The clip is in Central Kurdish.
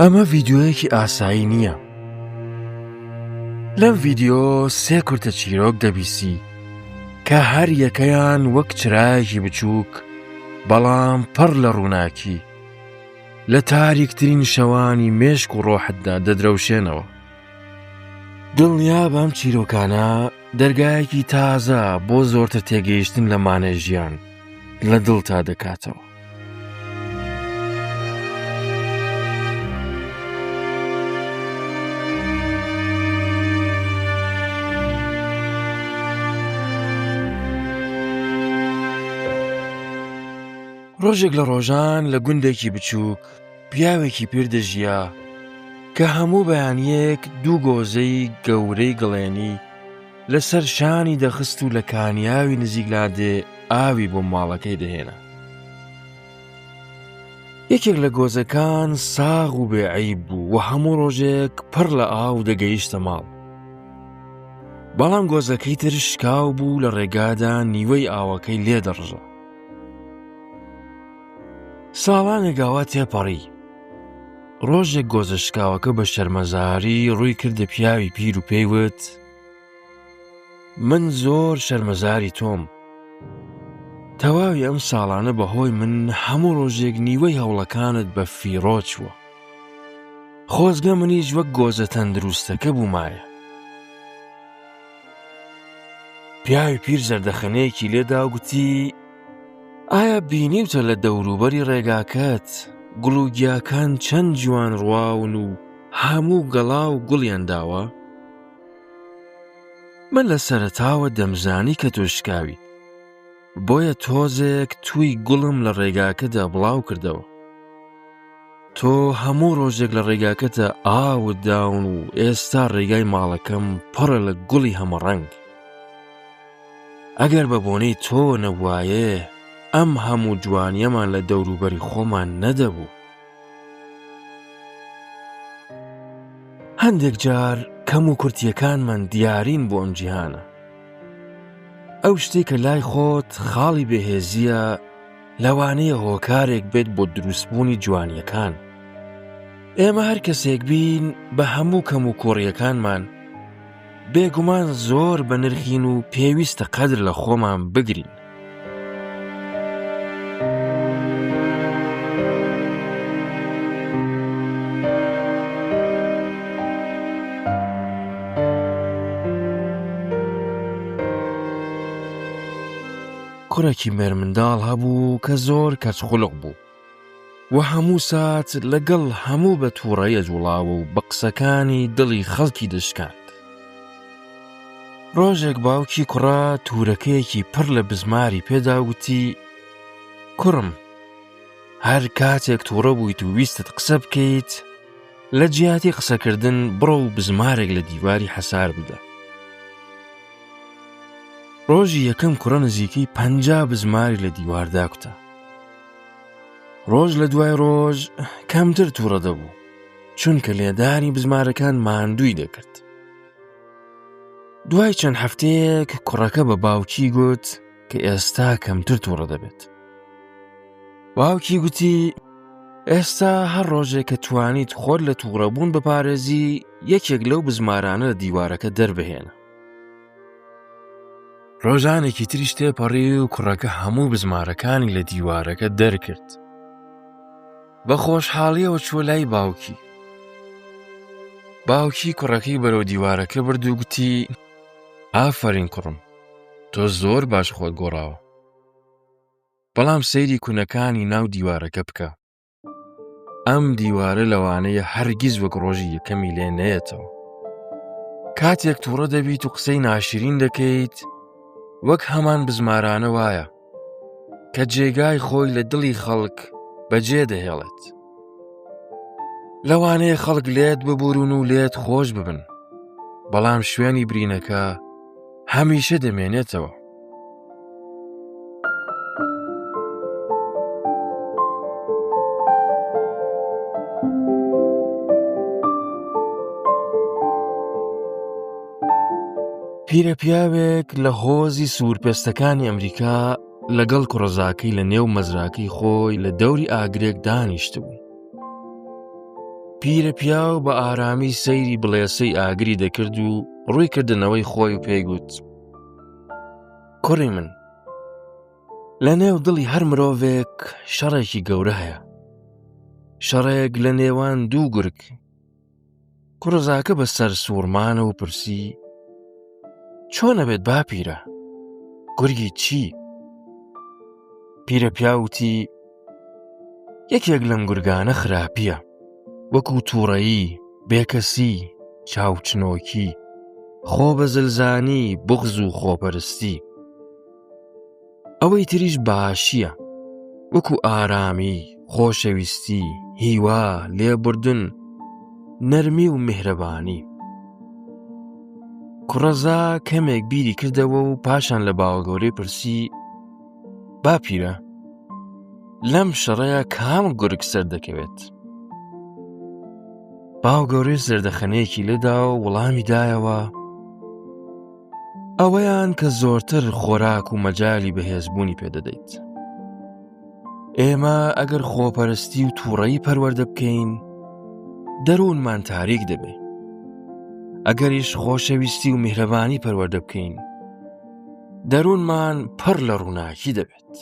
ئەمە ڤیدیۆیەکی ئاسایی نییە. لەم ڤیدیۆ سێ کورتە چیرۆک دەبیسی کە هەر یەکەیان وەک چرایەکی بچووک بەڵام پڕ لە ڕووناکی لە تاریکترین شەوانی مێشک و ڕۆحتدا دەدرەوشێنەوە. دڵنیا بەم چیرۆکانە دەرگایەکی تازە بۆ زۆرتر تێگەیشتن لە مانای ژیان لە دڵتا دەکاتەوە. ڕۆژێک لە ڕۆژان لە گوندێکی بچووک پیاوێکی پیر دەژیا کە هەموو بەیانیەک دوو گۆزەی گەورەی گڵێنی لەسەر شانی دەخست و لە کانیاوی نزیک لادێ ئاوی بۆ ماڵەکەی دەهێنا. یەکێک لە گۆزەکان ساغ و بێعیب بوو و هەموو ڕۆژێک پڕ لە ئاو دەگەیشتە ماڵ. بەڵام گۆزەکەی تر شکاو بوو لە ڕێگادا نیوەی ئاوەکەی لێ دەڕژا. ساڵانێک ئاوا تێپەڕی. ڕۆژێک گۆزە شکاوەکە بە شەرمەزاری ڕووی کردە پیاوی پیر و پێی وت من زۆر شەرمەزاری تۆم تەواوی ئەم ساڵانە بەهۆی من هەموو ڕۆژێک نیوەی هەوڵەکانت بە فیڕۆ چووە خۆزگە منیش وەک گۆزە تەندروستەکە بوومایە پیاوی پیر زەردەخەنەیەکی لێدا و گوتی ئایا بینیوتە لە دەوروبەری ڕێگاکەت گوڵ و گیاکان چەند جوان ڕواون و هەموو گەڵا و گوڵیان داوە؟ من لە سەرەتاوە دەمزانی کە تۆ شکاویت بۆیە تۆزێک تووی گوڵم لە ڕێگاکەدا بڵاو کردەوە. تۆ هەموو ڕۆژێک لە ڕێگاکەتە ئاوت داون و ئێستا ڕێگای ماڵەکەم پڕە لە گوڵی هەمەڕەنگ. ئەگەر بە بۆنەی تۆ نەبوایێ ئەم هەموو جوانیەمان لە دەوروبەری خۆمان نەدەبوو. هەندێک جار کەم و کورتیەکانمان دیارین بۆ ئەم جیهانە. ئەو شتێک کە لای خۆت خاڵی بێهێزیە لەوانەیە هۆکارێک بێت بۆ دروستبوونی جوانیەکان. ئێمە هەر کەسێک بین بە هەموو کەم و کۆڕیەکانمان بێگومان زۆر بە نرخین و پێویستە قەدر لە خۆمان بگرین. کوڕێکی مێرمنداڵ هەبوو کە زۆر کەچ خولق بوو و هەموو سات لەگەڵ هەموو بە تووڕەیە جوڵاوە و بە قسەکانی دڵی خەڵکی دەشکاند. ڕۆژێک باوکی کوڕە تورەکەیەکی پڕ لە بزماری پێدا وتی کوڕم هەر کاتێک تووڕە بوویت و ویستت قسە بکەیت لە جیاتی قسەکردن بڕۆ و بزمارێک لە دیواری حەسار بدە. ڕۆژی یەکەم کوڕە نزیکەی پ بزماری لە دیواردا کوتا. ڕۆژ لە دوای ڕۆژ کەمتر تووڕە دەبوو چونکە لێدانی بزمارەکان ماندووی دەکرد. دوای چەند هەفتەیەک کوڕەکە بە باوکی گوت کە ئێستا کەمتر تووڕە دەبێت. باوکی گوتی ئێستا هەر ڕۆژێک کە توانیت خۆت لە تووڕەبوون بپارێزی یەکێک لەو بزمارانە لە دیوارەکە دەربهێنە. ڕۆژانێکی تریش تێپەڕی و کوڕەکە هەموو بزمارەکانی لە دیوارەکە دەرکرد. بە خۆشحاڵیەوە چووە لای باوکی. باوکی کوڕەکەی بەرەو دیوارەکە برد و گوتی ئافەرین کوڕم تۆ زۆر باش خۆت گۆڕاوە. بەڵام سەیری کونەکانی ناو دیوارەکە بکە. ئەم دیوارە لەوانەیە هەرگیز وەک ڕۆژی یەکەمی لێ نەیەتەوە. کاتێک تووڕە دەبیت و قسەی ناشرین دەکەیت وەک هەمان بزمارانە وایە کە جێگای خۆی لە دڵی خەڵک بەجێ دەهێڵێت. لەوانەیە خەڵک لێت ببورون و لێت خۆش ببن بەڵام شوێنی برینەکە هەمیشە دەمێنێتەوە. پیرە پیاوێک لە هۆزی سوورپێستەکانی ئەمریکا لەگەڵ کوڕەزاکەی لە نێو مەزراکەی خۆی لە دەوری ئاگرێک دانیشتبوو. پیرە پیاو بە ئارامی سەیری بڵێسەی ئاگری دەکرد و ڕووی کردنەوەی خۆی و پێی گوت کوڕی من لە نێو دڵی هەر مرۆڤێک شەڕێکی گەورە هەیە شەڕێک لە نێوان دوو گورگ کوڕزاکە بە سەر سوورمانەوە پرسی چۆنە بێت باپیرە گورگی چی؟ پیرە پیاوتی یەکێک لەم گورگانە خراپیە وەکو تووڕەیی بێکەسی چاوچنۆکی خۆ بە زلزانی بغز و خۆپەرستی ئەوەی تریش باشیە وەکو ئارامی خۆشەویستی هیوا لێبوردن نەرمی و میهرەبانی کوڕەزا کەمێک بیری کردەوە و پاشان لە باوەگەورەی پرسی باپیرە لەم شەڕەیە کام گورگ سەر دەکەوێت باو گەورەی زەردەخەنەیەکی لێدا و وەڵامی دایەوە ئەوەیان کە زۆرتر خۆراک و مەجالی بەهێزبوونی پێدەدەیت ئێمە ئەگەر خۆپەرستی و تووڕەیی پەروەردە بکەین دەروونمان تاریک دەبێ ئەگەریش خۆشەویستی و میهرەبانی پەروەردە بکەین دەروونمان پڕ لە ڕووناکی دەبێت.